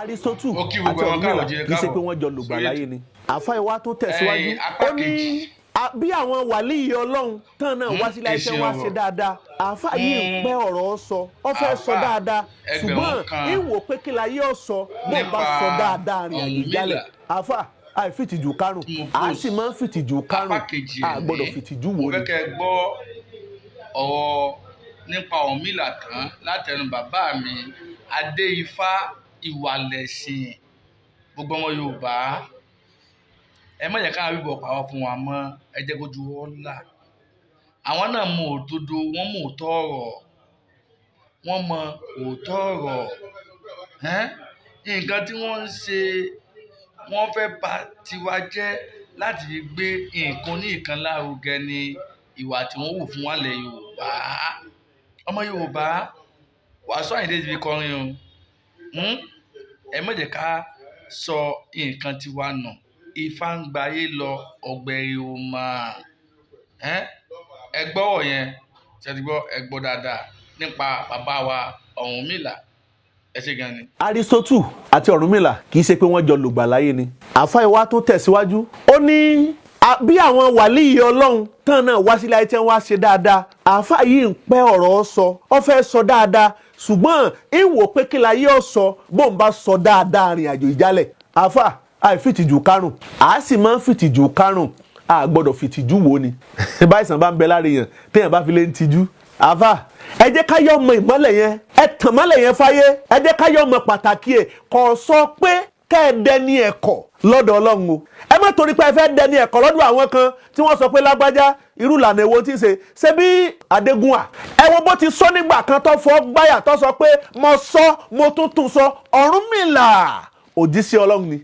Aristotle Ó kí gbogbo àti àwọn Ọ̀rúnmìlà káàrọ̀ jíire kì í ṣe káàbọ̀ pé wọ́n jọ lògbà sórí láyé ètò. ni. Àáfàá ìwá tó tẹ̀síwájú, Ẹ̀yin, apá ó ní kejì. bí àwọn wàlíì Ọlọ́run tán náà wá sílé ayé Èsì tán wá ṣe ọ̀rọ̀. dáadáa, àáfàá yìí ń pẹ́ ọ̀rọ̀ sọ, ó fẹ́ sọ Àáfàá, dáadáa, ẹgbẹ̀rún ṣùgbọ́n kan ìwò pé kí la yóò sọ bó bá nípa sọ dáadáa rìn àjò Ọ̀rúnmìlà jálẹ̀. Àáfàá, àìfìtìjú kárùn, tí mo a post sì máa ń fìtìjú kárùn, apá kejì a ẹ̀ gbọ́dọ̀ ní fìtìjú mo wò fẹ́ ni. kẹ́ ẹ gbọ́ ọ̀rọ̀ nípa Ọ̀rúnmìlà tán látẹnu bàbá mi Adéifá Ìwàlẹ̀sìn. Gbogbo ọmọ Yorùbá, ẹ má jẹ́ káwọn bíbọ̀ pàwọ́ fún wa mọ́, ẹ jẹ́ kójú wọn là. Àwọn náà mọ òdodo, wọ́n mọ òótọ́ ọ̀rọ̀, wọ́n mọ òótọ́ ọ̀rọ̀. Ẹ́n, nǹkan tí wọ́n ń ṣe, wọ́n fẹ́ bà tiwa jẹ́ láti fi gbé nǹkan ní nǹkan lárugẹ ní ìwà tí wọ́n wù fún wa lẹ̀ Yorùbá. Ọmọ Yorùbá, Wàsíù Àyìndé ti fi kọrin o. Ẹ má jẹ́ ká sọ nǹkan tiwa nù. Ifá ń gbayé lọ, ọ̀gbẹ̀rì ò mọ̀. Ẹ́n, ẹ gbọ́rọ̀ yẹn, ṣé ẹ ti gbọ́? Ẹ gbọ́ dáadáa nípa bàbá wa Ọ̀rúnmìlà. Ẹ ṣé gan ni. Aristotle àti Ọ̀rúnmìlà kì í ṣe pé wọ́n jọ lògbà láyé ni. Àáfàá ìwá tó tẹ̀síwájú, ó ní bí àwọn wàlíì Ọlọ́run tán náà wá sílé ayé tí wọ́n wá ṣe dáadáa, àáfàá yìí ń pẹ́ ọ̀rọ̀ sọ, ó fẹ́ sọ dáadáa, ṣùgbọ́n ìwò pé kí la yóò sọ bó ń bá sọ dáadáa rìn àjò ìjálẹ̀. Àáfàá, àìfìtìjú kárùn, a sì máa ń fìtìjú kárùn, a gbọ́dọ̀ fìtìjú wo ni. Báyìí bá ń bẹ lára èèyàn téèyàn bá fi lè ń tijú. Àáfàá, ẹ jẹ́ ká yọ ọmọ ìmọ́lẹ̀ yẹn, ẹ tàn mọ́lẹ̀ yẹn fáyé, ẹ jẹ́ ká yọ ọmọ pàtàkì ẹ̀. Kò sọ pé kẹ́ ẹ dẹni ẹ̀kọ́ lọ́dọ̀ Ọlọ́run o. Ẹ má torí pé ẹ fẹ́ dẹni ẹ̀kọ́ lọ́dọ̀ àwọn kan tí wọ́n sọ pé lágbájá, irú ìlànà èwo tí ń ṣe ṣe bí Adégúnwà. Ẹ wo bó ti sọ nígbà kan tó fọ́ gbáyà tó sọ pé mo sọ, mo tún tún sọ, Ọ̀rúnmìlà òjíṣẹ́ Ọlọ́run ni.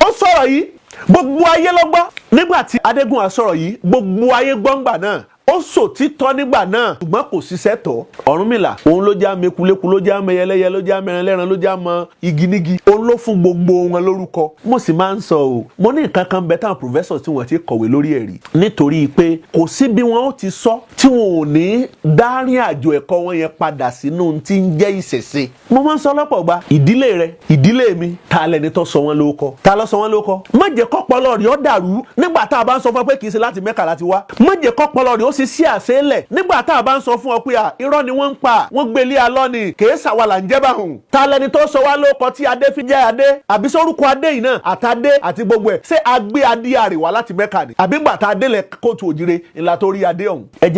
Ó sọ̀rọ̀ yìí, gbogbo ayé ló gbọ́. Nígbà tí Adégúnwà sọ̀rọ̀ yìí, gbogbo ayé gbọ́ngbà náà. Ó sòtítọ́ nígbà náà, ṣùgbọ́n kò ṣiṣẹ́ tọ̀. Ọ̀rúnmìlà, òun ló já mekuléku, ló já mẹyẹlẹ́yẹ, ló já mẹranlẹ́ran, ló já mọ igi nígi, òun ló fún gbogbo wọn lórúkọ. Mo sì máa ń sọ o, mo ní nǹkan kan bẹ táwọn professor tí wọ́n ti kọ̀wé lórí ẹ̀rí, nítorí pé kò sí bí wọ́n ó ti sọ tí wọn ò ní dárín àjò ẹ̀kọ́ wọn yẹn padà sínú tí ń jẹ́ ìṣẹ̀ṣe. Mo máa ń sọ lọ́pọ̀ gba, ìdílé rẹ, ìdílé mi, ta lẹni tó sọ wọn lórúkọ? Ta ló sọ wọn lórúkọ? Má jẹ́ kọ́pọlọ rẹ̀ ó dàrú nígbà tá a bá ń sọ fún ọ pé kì í ṣe láti Mẹ́kà láti wá. Má jẹ́ kọ́pọlọ rẹ̀ ó sì sí àṣẹ́lẹ̀ nígbà tá a bá ń sọ fún ọ pé à irọ́ ni wọ́n ń pa, wọ́n gbélé alọ́ ni, kì í ṣàwa là ń jẹ́ báhùn. Ta lẹni tó sọ wá lórúkọ tí adé fi jẹ́ adé? Àbí sórúkọ adé yìí náà àtadé àti gbogbo ẹ̀, ṣé a gbé adé àrèwá láti Mẹ́kà ni? Àbí gbà tá a délẹ̀ kóòtù òjire ńlá tó rí adé ọ̀hún? Ẹ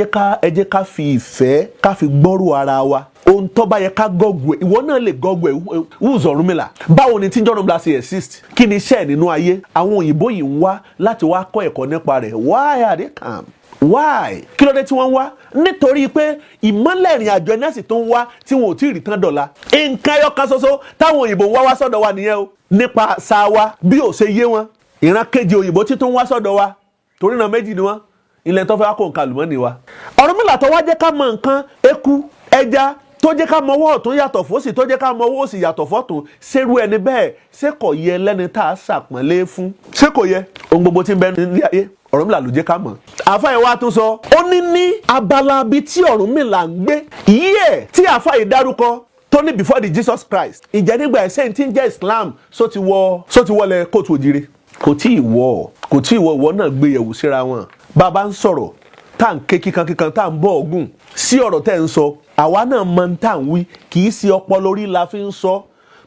jẹ́ ká fi ìfẹ́ ká fi gbọ́rù ara wa. Ohun tó bá yẹ ká gọ́gù ẹ̀, ìwọ náà lè gọ́gù ẹ̀. Who's Ọ̀rúnmìlà? Báwo ni tíjọ́ Ọ̀rúnmìlà ṣe exist? Kí ni iṣẹ́ ẹ̀ nínú ayé? Àwọn òyìnbó yìí ń wá láti wá kọ́ ẹ̀kọ́ nípa rẹ̀. Why are they come? Why? Kí ló dé tí wọ́n ń wá? Nítorí pé ìmọ́lẹ̀ ìrìn àjò ẹnẹ́sì tó ń wá tí wọn ò tí ì rí tán dọ̀la. Nǹkan ẹyọ kan ṣoṣo táwọn òyìnbó ń wá wá sọ́dọ̀ wa nìyẹn o, nípa sáwa bí ò ṣe yé wọn. Ìran kejì òyìnbó tí tó ń wá sọ́dọ̀ wa, torí náà méjì ni wọ́n, ilẹ̀ tó fẹ́ wá kó nǹkan àlùmọ́ọ́nì wa. Ọ̀rúnmìlà tó wá jẹ́ ká mọ nǹkan eku ẹja, tó jẹ́ ká mọ ọwọ́ ọ̀tún yàtọ̀ fósì, tó jẹ́ ká mọ ọwọ́ òsì yàtọ̀ fọ́tún, ṣerú ẹni bẹ́ẹ̀, ṣé kò yẹ lẹ́ni tá a ṣàpọ́nlé fún? Ṣé kò yẹ? Ohun gbogbo tí ń bẹ ní ayé, Ọ̀rúnmìlà ló jẹ́ ká mọ̀. Àáfàá yẹn wá tún sọ, ó ní ní abala bíi tí Ọ̀rúnmìlà ń gbé yíyẹ tí àáfàá yìí dárúkọ tó ní before the Jesus Christ. Ìjẹ́ nígbà ẹ̀sẹ̀ tí ń jẹ́ Islam só ti wọlé kóòtù òjire? Kò tí ì wọ̀, kò tí ì wọ̀. Ìwọ náà gbé yẹ̀wò síra wọn. Bàbá ń sọ̀rọ̀ tá à ń ké kíkankíkan, tá à ń bọ̀ ọ̀gùn sí ọ̀rọ̀ tẹ́ ń sọ, àwa náà mọ tá à ń wí. Kì í ṣe ọpọlọ orí la fi ń sọ.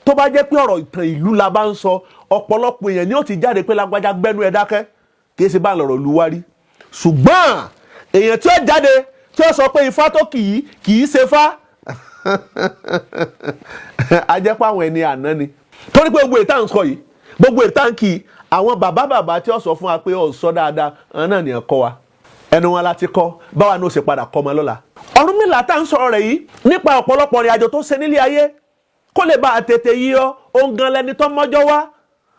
Tó bá jẹ́ pé ọ̀rọ̀ ìtàn ìlú la bá ń sọ, ọ̀pọ̀lọpọ̀ èèyàn ni ó ti jáde pé lágbájá, gbẹ́nu ẹ dákẹ́, kì í ṣe bá lọ̀rọ̀ lu wárí. Ṣùgbọ́n èèyàn tí ó jáde tí ó sọ pé ifá tó kì í ṣe fá, a jẹ́ pé àwọn ẹni àná ni, torí pé gbogbo ètà ń sọ yìí, gbogbo ètà ń kì í, àwọn bàbá bàbá tí ó sọ fún wa pé ó sọ dáadáa, àwọn náà nìyẹn kọ́ wa, ẹnu wọn láti kọ́. Báwa ní ó ṣe padà kọ́ ọmọ lọ́la. Ọ̀rúnmìlà tá à ń sọ̀rọ̀ rẹ̀ yìí, nípa ọ̀pọ̀lọpọ̀ ìrìn àjò tó ṣe nílé ayé, kó lè bá a tètè yí ọ, òun gan lẹni tó mọ́jọ́ wá,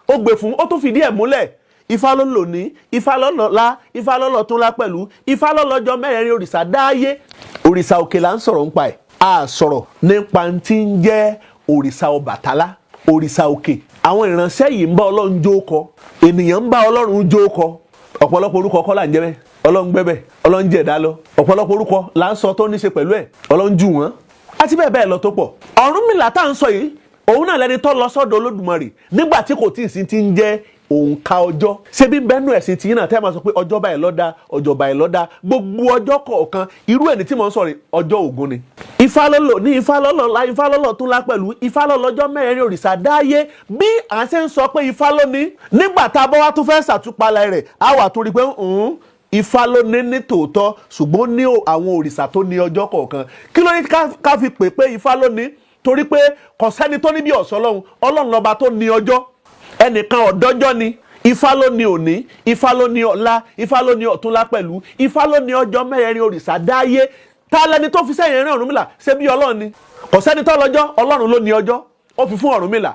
ó gbè fún, ó tún fìdí ẹ̀ múlẹ̀. Ifá ló lò ní, Ifá ló lọ́la, Ifá ló lọ́túnla, pẹ̀lú Ifá ló lọ́jọ́ mẹ́rẹ̀ẹ̀rin. Òrìṣà dáyé, òrìṣà òkè là ń sọ̀rọ̀ nípa ẹ̀. A sọ̀rọ̀ nípa tí ń jẹ́ òrìṣà Ọbàtálá, òrìṣà òkè. Àwọn ìránṣẹ́ yìí ń bá Ọlọ́run jó kọ, ènìyàn ń bá Ọlọ́run jó kọ. Ọ̀pọ̀lọpọ̀ orúkọ kọ́ là ń jẹ́ bẹ́ẹ̀. Ọlọ́run gbẹ́bẹ̀, Ọlọ́run jẹ̀dá lọ. Ọ̀pọ̀lọpọ̀ orúkọ là ń sọ tó ní ṣe pẹ̀lú ẹ̀, Ọlọ́run jù wọ́n, àti bẹ́ẹ̀ bẹ́ẹ̀ lọ tó pọ̀. Ọ̀rúnmìlà tá à ń sọ yìí, Òun náà lẹni tó lọ sọ́dọ̀ Olódùmarè nígbà tí kò tí ì sí ti ń jẹ́ òǹkà ọjọ́. Ṣebí bẹ́nu ẹ̀sìn tí yín náà tẹ́ máa sọ pé ọjọ́ báyìí lọ́dá, ọjọ́ báyìí lọ́dá, gbogbo ọjọ́ kọ̀ọ̀kan. Irú ẹni tí mò ń sọ̀rọ̀, ọjọ́ Ògún ni. Ifá lọ́lọ́ ní Ifá lọ́lọ́ la, Ifá lọ́lọ́ tún lá pẹ̀lú Ifá lọ́lọ́jọ́ mẹ́rin òrìṣà dáyé. Bí à ń ṣe ń sọ pé Ifá ló ní, nígbà tá a bá wá tún fẹ́ ṣàtúpalẹ̀ rẹ̀, á wà torí pé Ifá ló ní ní tòótọ́, ṣùgbọ́n ní àwọn òrìṣà tó ní ọjọ́ kọ̀ọ̀kan. Kí ló ní ká fi pè pé Ifá ló ní? Torí pé kò sẹ́ni tó ní bí ọ̀sán Ọlọ́run. Ọlọ́run lọ́ba tó ní ọjọ́, ẹnìkan ọ̀dọ́jọ́ ni. Ifá ló ní òní, Ifá ló ní ọ̀la, Ifá ló ní ọ̀túnla pẹ̀lú. Ifá ló ní ọjọ́ mẹ́rin òrìṣà dáyé. Ta lẹni tó fi sẹ́yìn rán Ọ̀rúnmìlà? Ṣé bí Ọlọ́run ni? Kò sẹ́ni tó lọ́jọ́, Ọlọ́run ló ní ọjọ́, ó fi fún Ọ̀rúnmìlà.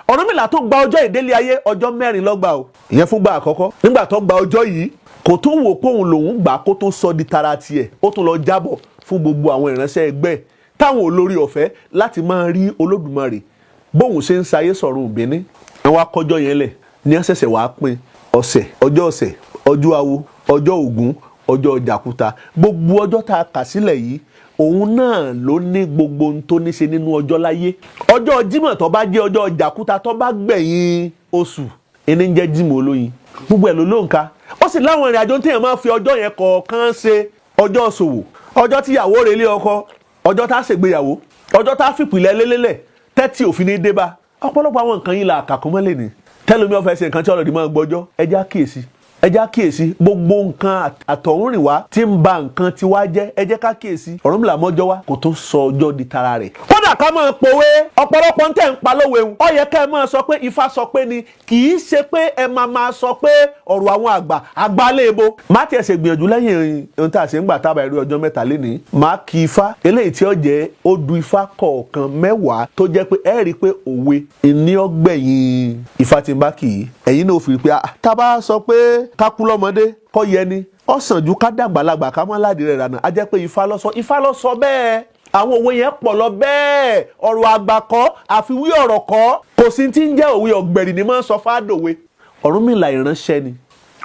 Ọ̀rúnmìlà tó gba ọjọ́ ìdélé ayé, ọjọ́ 4 ló gbà o. Ìyẹn fún gbà àkọ́kọ́. Nígbà tó gba ọjọ́ yìí, kò tún wò pé òun lòún gbà kó tó sọ di tara tiẹ̀, ó tún lọ jábọ̀ fún gbogbo àwọn ìránṣẹ́ ẹgbẹ́ táwọn olórí ọ̀fẹ́ láti máa rí Olódùmarè bóun ṣe ń sayé sọ̀rùn ìbíní. Àwọn akọjọ́ yẹn lẹ̀ ní ẹ̀sẹ̀sẹ̀ wàá pín ọ̀sẹ̀, ọjọ́ ọ̀sẹ̀, ọjọ́ awo, ọjọ́ Ògún, ọjọ́ Jàkúta. Gbogbo ọjọ́ tá a kà sílẹ̀ yìí, òun náà ló ní gbogbo ohun tó ní ṣe nínú ọjọ́ láyé. Ọjọ́ Jímọ̀ tó bá jẹ́ ọjọ́ Jàkúta tó bá gbẹ̀yìn oṣù, ẹni ń jẹ́ Jímọ̀ olóyin. Gbogbo ẹ̀ ló lóǹkà, ó sì láwọn ìrìn àjò téèyàn máa fi ọjọ́ yẹn kọ̀ọ̀kan ṣe. Ọjọ́ ṣòwò, ọjọ́ tíyàwó relé ọkọ, ọjọ́ tá a ṣègbéyàwó, ọjọ́ tá a fìpìlẹ̀ lélẹ́lẹ̀ tẹ́tí òfin ní débá. Ọ̀pọ̀lọpọ̀ àwọn nǹkan yìí la àkàkùn mọ́lẹ̀ ní tẹ́lómi ọ̀fẹ́ ṣe nǹkan tí ọlọ́dún máa gbọ́jọ́. Ẹjá kíyèsí, ẹjá kíyèsí gbogbo nǹkan àtọ̀húnrìnwá tí ń ba nǹkan tiwa jẹ́. Ẹ jẹ́ ká kíyèsí. Ọ̀rúnmìlà mọ́jọ́ wá, kò tó sọ ọjọ́ di tara rẹ̀. Kódà ká máa pòwe, ọ̀pọ̀lọpọ̀ ń tẹ̀ ń pa lówe ń. Ó yẹ ká ẹ máa sọ pé Ifá sọ pé ni, kì í ṣe pé ẹ máa máa sọ pé ọ̀rọ̀ àwọn àgbà àgbà léèbo. Má tiẹ̀ ṣe gbìyànjú lẹ́yìn ohun tá a ṣe ń gbà tábà irú ọjọ́ 3 lénìí. Má kí Ifá eléyìí tí ó jẹ́ odù Ifá kọ̀ọ̀kan 10 tó jẹ́ pé ẹ rí i pé òwe ìní ọgbẹ̀yìn Ifá tí ń bá kì í. Ẹ̀yin náà fi rí i pé tá a bá sọ pé ká kú lọ́mọdé kọ́ yẹ ni, ó sàn ju ká dàgbàlagbà ká mọ́ ládìí rẹ̀ rànà. Á jẹ́ pé Ifá ló sọ, Ifá ló sọ bẹ́ẹ̀. Àwọn òwe yẹn pọ̀ lọ bẹ́ẹ̀. Ọ̀rọ̀ àgbà kọ́, àfiwí ọ̀rọ̀ kọ́, kò sí ti ń jẹ́ òwe. Ọ̀gbẹ̀rì ni máa ń sọ fádòwe. Ọ̀rúnmìlà ìránṣẹ́ ni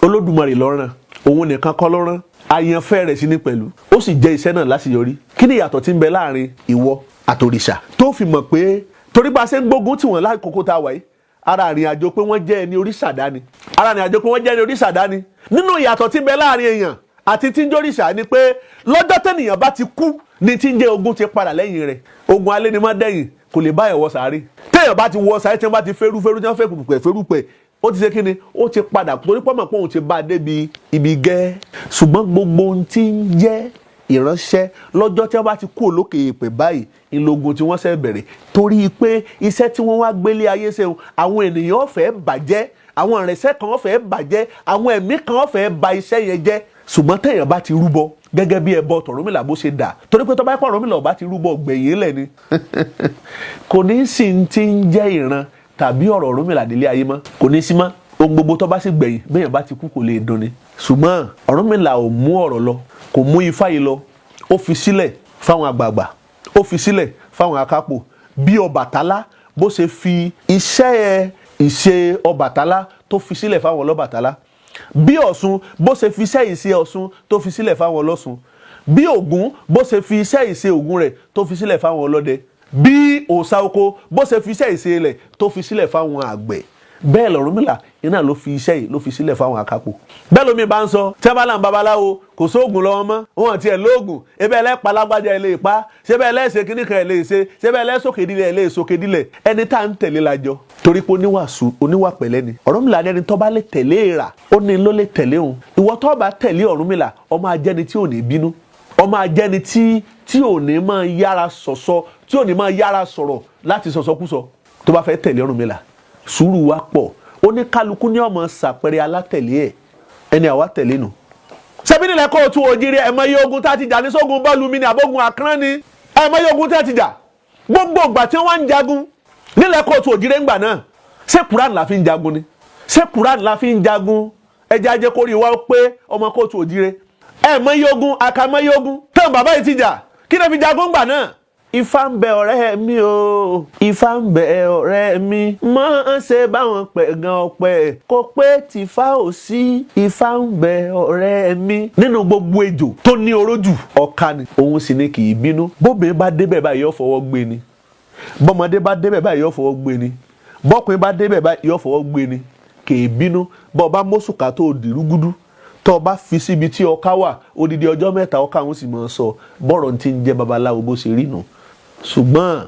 Olódùmarè ló rán. Òun nìkan kọ́ ló rán, àyànfẹ́ rẹ̀ sí ní pẹ̀lú, ó sì jẹ́ iṣẹ́ náà láṣeyọrí. Kí ni ìyàtọ̀ tí ń bẹ láàrin ìwọ àtòrìṣà tó fi mọ̀ pé torí bá a ṣe ń gbógun tí wọ́n lákòókò tá a wà yìí, ara àrìn àjò pé wọ́n jẹ́ ẹni oríṣàdá ni, ara àrìn àjò pé wọ́n jẹ́ ẹni oríṣàdá ni. Nínú ìyàtọ̀ tí ń bẹ láàrin èèyàn àti tí ń jórìṣà ni pé lọ́jọ́ tẹ́nìyàn bá ti kú ni tí ń jẹ́ ogun ti padà lẹ́yìn rẹ̀. Ogun alẹ́ ni má dẹ́yìn, kò lè bá ẹ̀ wọ sàárè. Téèyàn bá ti wọ sàárè, tí wọ́n bá ti fẹ́rú fẹ́rú, tí wọ́n fẹ́ pùpẹ̀ fẹ́rú pẹ̀, ó ti ṣe kí ni, ó ti padà, torí pọ́nmọ̀ pé òun ti bá a débi ibi gẹ́. Ṣùgbọ́n gbogbo ohun tí ń jẹ́ ìránṣẹ́, lọ́jọ́ tí wọ́n bá ti kú òlókè èèpẹ̀ báyìí, ìlógun tí wọ́n ṣe bẹ̀rẹ̀, torí pé iṣẹ́ tí wọ́n wá gbélé ayé ṣe, àwọn ènìyàn fẹ́ bàjẹ́, àwọn ìrìnsẹ̀ kan fẹ́ bàjẹ́, àwọn ẹ̀mí kan fẹ́ ba iṣẹ́ yẹn jẹ́. Ṣùgbọ́n téèyàn bá ti rúbọ gẹ́gẹ́ bí ẹbọ tọ̀rúnmìlà bó ṣe dà, torí pé tó bá pọ̀ Ọ̀rúnmìlà ọba ti rúbọ gbẹ̀yìn lẹ̀ ni, kò ní sí ti ń jẹ́ ìran tàbí ọ̀rọ̀ Ọ̀rúnmìlà délé ayé mọ́, kò ní sí mọ́. Ohun gbogbo tó bá sì gbẹ̀yìn, béèyàn bá ti kú, kò lè dùn ni. Ṣùgbọ́n Ọ̀rúnmìlà ò mú ọ̀rọ̀ lọ, kò mú ifá yìí lọ. Ó fi sílẹ̀ fáwọn àgbààgbà, ó fi sílẹ̀ fáwọn akápò, bí Ọbàtálá bó ṣe fi iṣẹ́ ìṣe Ọbàtálá tó fi sílẹ̀ fáwọn ọlọ́bàtálá, bí Ọ̀ṣun bó ṣe fi iṣẹ́ ìṣe Ọ̀ṣun tó fi sílẹ̀ fáwọn ọlọ́ṣun, bí Ògún bó ṣe fi iṣẹ́ ìṣe Ògún rẹ̀ tó fi sílẹ̀ fáwọn ọlọ́dẹ, bí òòṣà oko bó ṣe fi iṣẹ́ ìṣe rẹ̀ tó fi sílẹ̀ fáwọn àgbẹ̀, bẹ́ẹ̀ lọ̀rúnmìlà iná ló fi iṣẹ́ yìí ló fi sílẹ̀ fáwọn akápò. Bẹ́ẹ̀ lómi bá ń sọ tí wọ́n bá là ń babaláwo, kò sóògùn lọ́wọ́ mọ́, wọn tiẹ̀ lóògùn ebe ẹlẹ́pa lágbájá ẹ̀ lè pa, ṣé bẹ́ẹ̀ ẹlẹ́sẹ̀ kínní kan ẹ̀ lè ṣe, ṣé bẹ́ẹ̀ ẹlẹ́sọ̀kèdílẹ̀ ẹ̀ lè sọ̀kèdílẹ̀. Ẹni tá à ń tẹ̀lé lajọ, torí pé oníwàásù oníwà pẹ̀lẹ́ ni Ọ̀rúnmìlà ní. Ẹni tó bá lè tẹ̀lé èèrà, ó ní ló lè tẹ̀lé òun. Ìwọ tó bá tẹ̀lé Ọ̀rúnmìlà, ó máa jẹ́ni tí ò ní bínú, ó máa jẹ́ni tí ò ní máa yára sọ̀sọ, tí ò ní máa yára sọ̀rọ̀ láti sọ̀sọkúsọ. Tó bá fẹ́ tẹ̀lé Ọ̀rúnmìlà, sùúrù wa pọ̀. Ó ní kálukú ní ọmọ sàpẹrẹ alátẹ̀lé ẹ̀, ẹni àwa tẹ̀lé nù. Ṣebí nílẹ̀ kóòtù òjìrì, ẹ̀mọ iye ogun tá a ti jà ní sógun bọ́ọ̀lù mi ní àbógun àkàrán ni, ẹ̀mọ iye ogun tá a ti jà. Gbogbo ìgbà tí wọ́n ń jagun nílẹ̀ kóòtù òjìrì ńgbà náà, ṣé Quran la fi ń jagun ni? Ṣé Quran la fi ń jagun? Ẹjẹ́ ajé kórìí wá pé ọmọ kóòtù òjìrì, ẹ̀mọ iye ogun, àkàmọ iye ogun tán bàbá yìí ti jà, kí ló fi jagun ńgbà náà? Ifá ń bẹ ọ̀rẹ́ mi o, Ifá ń bẹ ọ̀rẹ́ mi, mọ́ ń ṣe báwọn pẹ̀gàn ọ̀pẹ kò pé tìfá ò sí. Ifá ń bẹ ọ̀rẹ́ mi. Nínú gbogbo ejò tó ní oró jù, ọ̀ka ni. Òun sì ni kì í bínú. Bóbìnrin bá débẹ̀ báyìí, yóò fọwọ́ gbé ni. Bọ́mọdé bá débẹ̀ báyìí, yóò fọwọ́ gbé ni. Bọ́kùnrin bá débẹ̀ báyìí, yóò fọwọ́ gbé ni. Kèé bínú. Bọ́ ọ bá mọ́sùká tó dìrúgúdú, tó o bá fi síbi tí ọká wà, odidi ọjọ́ 3 ọká òun sì máa sọ bọ́rọ̀ tí ń jẹ́ babaláwo bó ṣe rí nù. Ṣùgbọ́n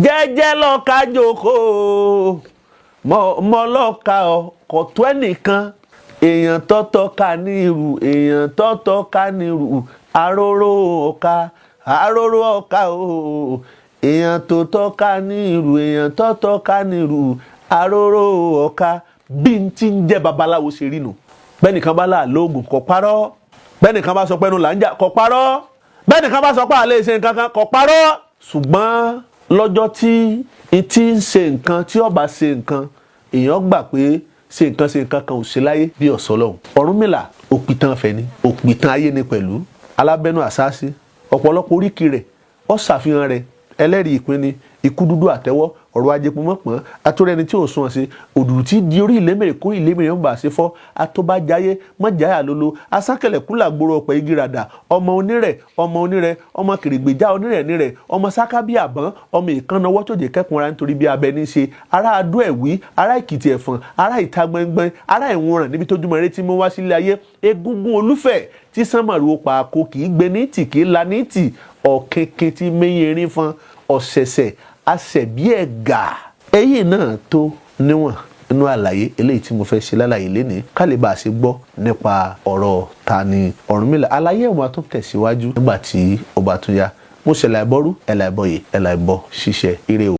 jẹ́jẹ́ lọ́ka jókòó mọ́ lọ́ka ọkọ̀ tó ẹnìkan. Èèyàn tọ́tọ́ ká ní irú, èèyàn tọ́tọ́ ká ní irú, aróró ọ̀ka, aróró ọ̀ka o. Èèyàn tó tọ́ ká ní irú, èèyàn tọ́tọ́ ká ní irú, aróró ọ̀ka. Bí n ti ń jẹ́ babaláwo ṣe rí nù. Bẹ́nìkan bá là lóògùn, kò parọ́. Bẹ́nìkan bá sọ pé ẹnu là ń jà, kò parọ́. Bẹ́nìkan bá sọ pé àlẹ́ ṣe nǹkan kan, kò parọ́. Ṣùgbọ́n lọ́jọ́ tí n ti ń ṣe nǹkan, tí ó bá ṣe nǹkan, èèyàn gbà pé ṣe nǹkan ṣe nǹkan kan ò ṣe láyé bí ọ̀sọ́ lọ́hùn. Ọ̀rúnmìlà òpìtàn fẹ́ ni, òpìtàn ayé ni pẹ̀lú alábẹ́nu àṣáṣí. Ọ̀pọ̀lọpọ̀ oríkì rẹ̀ ó ṣàfihàn rẹ̀. Ẹlẹ́rìí ìpín ni, ikú dúdú àtẹ́wọ́, ọ̀rọ̀ ajẹpọ̀mọ́pọ̀n atúrẹ́ni tí ò sún ọ sí, òdùdú tí di orí ìlémèrè kó ìlémèrè ń bà ṣe fọ́, atóbájáyé mọ́jáyà lolo, asákẹ̀lẹ̀ kúlà gbòòrò ọ̀pẹ̀ igi ràdà, ọmọ onírẹ̀, ọmọ onírẹ̀, ọmọ kèrègbèjá onírẹ̀ nírẹ̀, ọmọ sáká bí àbọ̀n, ọmọ ìkànnàwọ́ tó jẹ́ kẹ́kùn ara nítorí bí abẹ ní ṣe, ará adó ẹ̀wí, ará Èkìtì ẹ̀fọ̀n, ará ìta gbẹngbẹng, ará ìwọ̀nràn níbi tójúmọ́ eré tí mo wá sílé ayé, egúngún olúfẹ̀ tí sánmọ̀rù pàkó kì í gbé ní tì kì í la ní tì, ọ̀kẹ́kẹ́ tí mẹ́yìn erin fọn, ọ̀sẹ̀sẹ̀ asẹ̀bí ẹ̀gà. Èyí náà tó níwọ̀n nínú àlàyé eléyìí tí mo fẹ́ ṣe lálàyé lénìí, ká lè bá a ṣe gbọ́ nípa ọ̀rọ̀ ta ni Ọ̀rúnmìlà. Àlàyé ẹ̀wọ̀n tó tẹ̀síwájú nígbà tí ó bá tún yá. Mo ṣẹlẹ̀ àìbọ́rú, ẹ̀là ìbọ̀yè, ẹ̀là ìbọ̀ ṣiṣẹ́. Ire o.